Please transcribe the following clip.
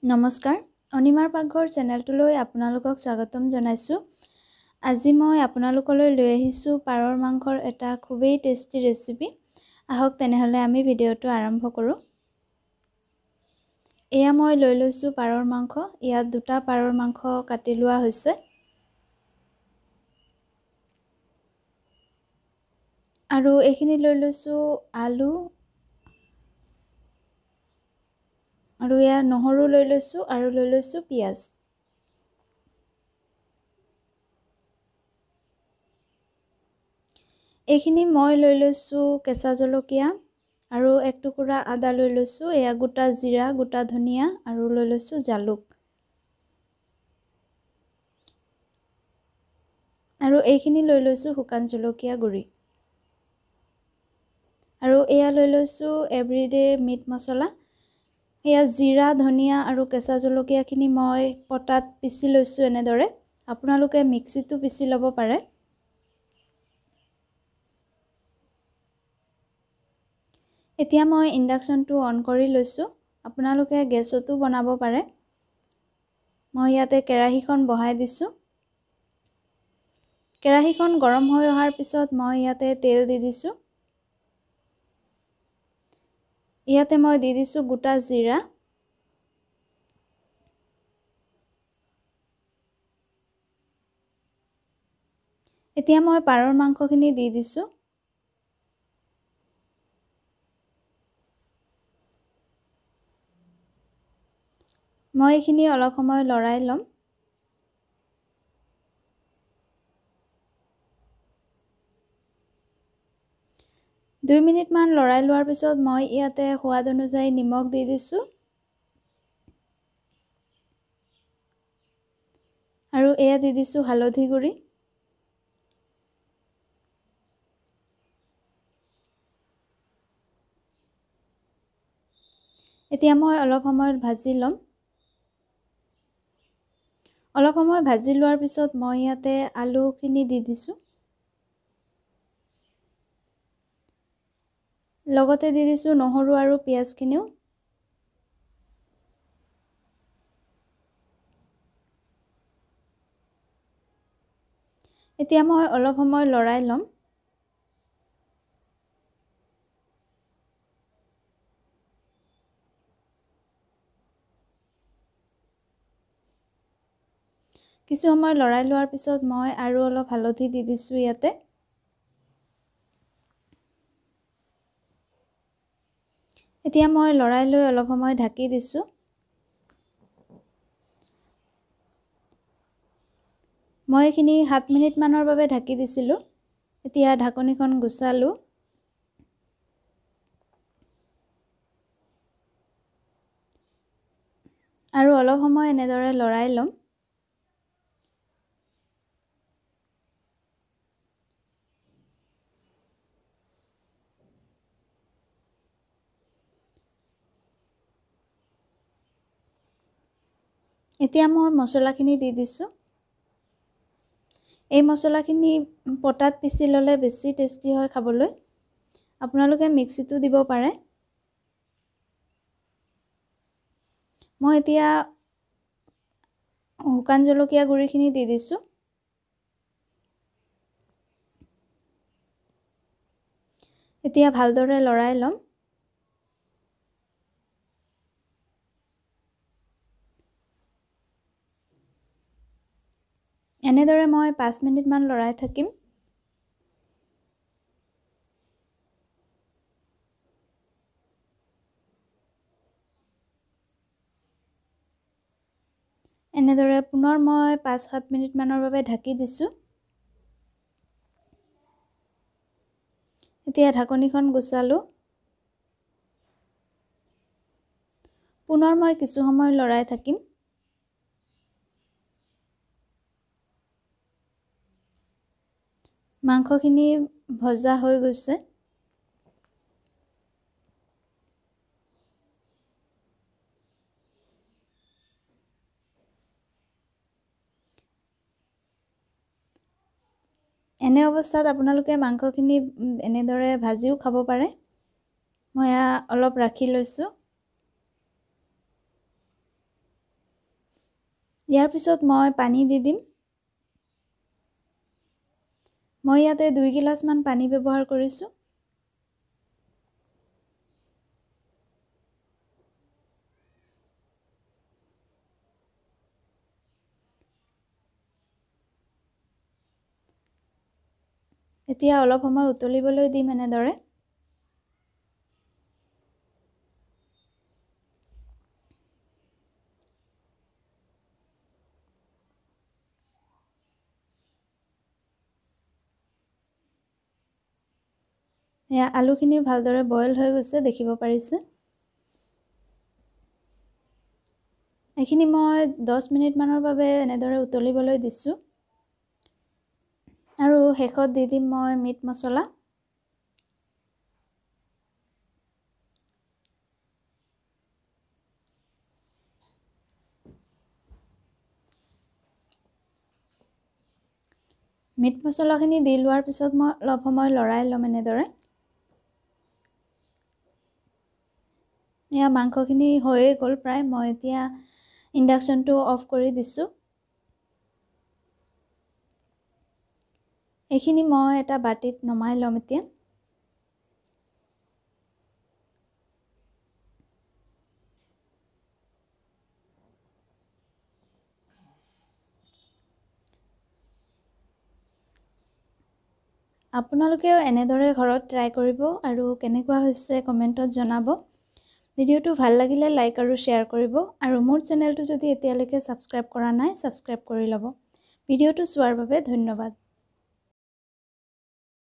নমস্কাৰ, অনিমাৰ পাকঘৰ চেনেলটোলৈ আপোনালোকক স্বাগতম জনাইছোঁ। আজি মই আপোনালোকলৈ লৈ আহিছোঁ পাৰৰ মাংসৰ এটা খুবেই টেষ্টি ৰেচিপি। আহক তেনেহ'লে আমি ভিডিঅ'টো আৰম্ভ কৰোঁ। এয়া মই লৈ লৈছোঁ পাৰৰ মাংস। ইয়াত দুটা পাৰৰ মাংস কাটি লোৱা হৈছে। আৰু এইখিনি লৈ লৈছোঁ আলু, আৰু এয়া নহৰু লৈ লৈছোঁ, আৰু লৈ লৈছোঁ পিঁয়াজ। এইখিনি মই লৈ লৈছোঁ কেঁচা জলকীয়া আৰু এক টুকুৰা আদা লৈ লৈছোঁ। এয়া গোটা জিৰা, গোটা ধনিয়া আৰু লৈ লৈছোঁ জালুক। আৰু এইখিনি লৈ লৈছোঁ শুকান জলকীয়া গুড়ি। আৰু এয়া লৈ লৈছোঁ এভৰিডে মিট মছলা। এয়া জিৰা, ধনিয়া আৰু কেঁচা জলকীয়াখিনি মই পটাত পিচি লৈছোঁ এনেদৰে। আপোনালোকে মিক্সিতো পিচি ল'ব পাৰে। এতিয়া মই ইণ্ডাকশ্যনটো অন কৰি লৈছোঁ। আপোনালোকে গেছতো বনাব পাৰে। মই ইয়াতে কেৰাহীখন বহাই দিছোঁ। কেৰাহীখন গৰম হৈ অহাৰ পিছত মই ইয়াতে তেল দি দিছোঁ। ইয়াতে মই দি দিছোঁ গোটা জিৰা। এতিয়া মই পাৰৰ মাংসখিনি দি দিছোঁ। মই এইখিনি অলপ সময় লৰাই ল'ম। 2 মিনিটমান লৰাই লোৱাৰ পিছত মই ইয়াতে সোৱাদ অনুযায়ী নিমখ দি দিছোঁ। আৰু এয়া দি দিছোঁ হালধি গুড়ি। এতিয়া মই অলপ সময় ভাজি ল'ম। অলপ সময় ভাজি লোৱাৰ পিছত মই ইয়াতে আলুখিনি দি দিছোঁ। লগতে দি দিছোঁ নহৰু আৰু পিঁয়াজখিনিও। এতিয়া মই অলপ সময় লৰাই ল'ম। কিছু সময় লৰাই লোৱাৰ পিছত মই আৰু অলপ হালধি দি দিছোঁ ইয়াতে। এতিয়া মই লৰাই লৈ অলপ সময় ঢাকি দিছোঁ। মই এইখিনি 7 মিনিটমানৰ বাবে ঢাকি দিছিলোঁ। এতিয়া ঢাকনিখন গুচালোঁ। আৰু অলপ সময় এনেদৰে লৰাই ল'ম। এতিয়া মই মছলাখিনি দি দিছোঁ। এই মছলাখিনি পটাত পিচি ল'লে বেছি টেষ্টি হয় খাবলৈ। আপোনালোকে মিক্সিতো দিব পাৰে। মই এতিয়া শুকান জলকীয়া গুড়িখিনি দি দিছোঁ। এতিয়া ভালদৰে লৰাই ল'ম। এনেদৰে মই 5 মিনিটমান লৰাই থাকিম। এনেদৰে পুনৰ মই 5-7 মিনিটমানৰ বাবে ঢাকি দিছোঁ। এতিয়া ঢাকনিখন গুচালোঁ। পুনৰ মই কিছু সময় লৰাই থাকিম। মাংসখিনি ভজা হৈ গৈছে। এনে অৱস্থাত আপোনালোকে মাংসখিনি এনেদৰে ভাজিও খাব পাৰে। মই এয়া অলপ ৰাখি লৈছোঁ। ইয়াৰ পিছত মই পানী দি দিম। মই ইয়াতে 2 গিলাচমান পানী ব্যৱহাৰ কৰিছোঁ। এতিয়া অলপ সময় উতলিবলৈ দিম এনেদৰে। এয়া আলুখিনি ভালদৰে বইল হৈ গৈছে, দেখিব পাৰিছে। এইখিনি মই 10 মিনিটমানৰ বাবে এনেদৰে উতলিবলৈ দিছোঁ। আৰু শেষত দি দিম মই মিট মছলা। মিট মছলাখিনি দি লোৱাৰ পিছত মই অলপ সময় লৰাই ল'ম এনেদৰে। এয়া মাংসখিনি হৈয়ে গ'ল প্ৰায়। মই এতিয়া ইণ্ডাকশ্যনটো অফ কৰি দিছোঁ। এইখিনি মই এটা বাতিত নমাই ল'ম এতিয়া। আপোনালোকেও এনেদৰে ঘৰত ট্ৰাই কৰিব আৰু কেনেকুৱা হৈছে কমেণ্টত জনাব। ভিডিঅ'টো ভাল লাগিলে লাইক আৰু শ্বেয়াৰ কৰিব আৰু মোৰ চেনেলটো যদি এতিয়ালৈকে ছাবস্ক্ৰাইব কৰা নাই, ছাবস্ক্ৰাইব কৰি ল'ব। ভিডিঅ'টো চোৱাৰ বাবে ধন্যবাদ।